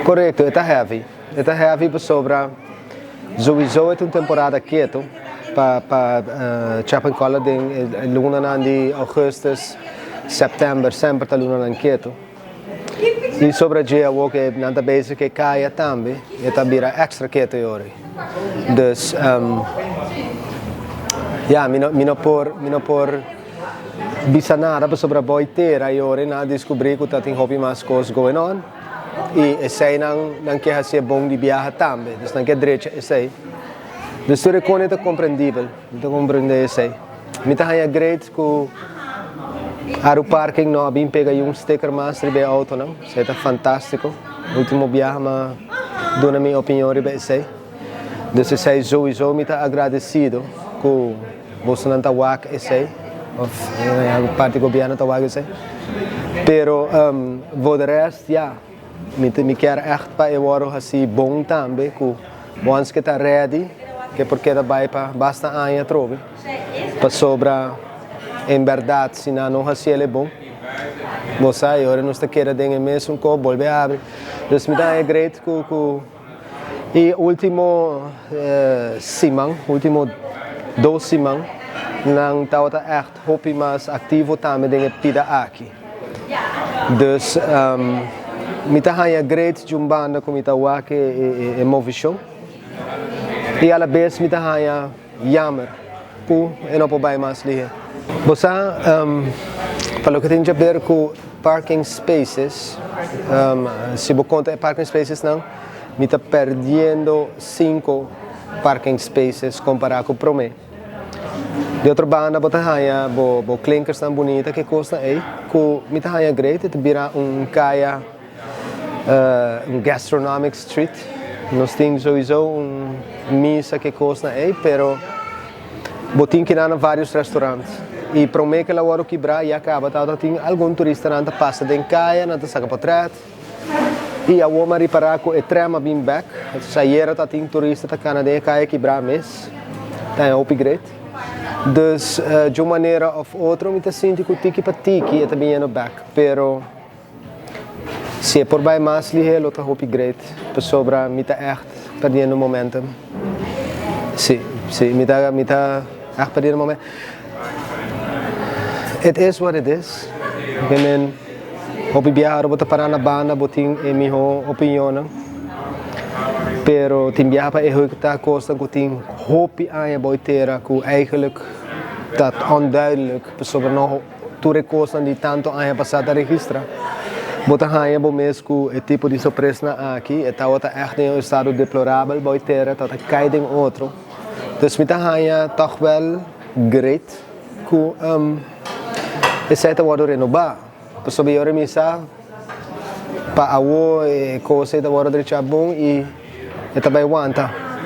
Korekto, e ta heavy. E ta heavy pasobra sowieso e ta un temporada keto pa pa Chapin Color den e lunanan di augustus, september semper ta lunanan keto. I sobra dje awor ke nan ta bezig ke kaya tambe e ta bira extra keto e ora ei. Dus ya mi no mi no por mi no por bisa nada pasobra boy tera e ora ei nan a diskubrí ku ta tin hopi mas kos going on i eseinan nan ke hasié bon di biaha tambe dus nan ke drecha esei. Dus tur e kone ta komprendibel, mi ta komprendé esei. Mi ta haña great ku Aru Parking no a bin pega yun sticker mas riba e autonan, esei ta fantástiko. Ultimo biaha m'a duna mi opinion riba esei. Dus esei souiso mi ta agradesido ku bosonan ta wak esei òf parti gobièrnu ta wak esei. Pero voor de rest ya, mi mi kier ègt pa e wòrdu hasi bon tambe ku once ke ta ready ke por keda bai pa basta aña atrobe pasobra en bèrdat si nan no hasi el e bon bo sa e ora nos ta keda den e mesun kos bolbe abri. Dus mi ta haña great ku ku. E ultimo siman, ultimo dos siman, nan tabata ègt hopi mas aktivo tambe den e pida aki. Dus mi ta haña great djun banda ku mi ta wak e movishon i alabes mi ta haña Jammer ku e no por bai mas lihé. Bo sa, pa loke tin djaber ku parking spaces, si bo konta e parking spacesnan, mi ta perdiendo sinku parking spaces kompará ku promé. Di otro banda bo ta haña bo klinkersnan bunita, ke kosnan ei ku mi ta haña great, e ta bira un kaya. Un gastronomic street. Nos tin souiso un misa ke kosnan ei, pero bo tin kina na varios restaurant. I prome ke la wòrdu kibrá ya kaba tabata tin algun turistanan ta pasa den kaya, nan ta saka potret. I awor mi a ripará ku e tram a bin bèk. Entonces ayera ta tin turista ta kana den e kaya kibrá mes. Ta e hopi great. Dus di un manera òf otro mi ta sinti ku tiki pa tiki e ta biniendo bèk, pero. Si e por bai mas lihé lo ta hopi great pasobra mi ta ègt perdiendo momentum. Si, si, mi ta mi ta ègt perdiendo momentum. It is what it is. I mean, hopi biaha ora bo ta pará na banda bo tin e mihó opinionnan, pero tin biaha pa ehekutá kosnan ku tin hopi aña bo tera ku eigenlijk ta onduidelijk pasobra no. Tur e kosnan di tantu aña pasá ta registrá. Bo ta haña bo mes ku e tipo di sorpresnan aki, e tabata ègt den un estado deplorabel bou e tera, tabata kai den otro. Dus mi ta haña tòg wèl great ku esei ta wòrdu renobá. Pasobra e ora mi sa pa awor e kos ei ta wòrdu drechá bon i e ta bai wanta.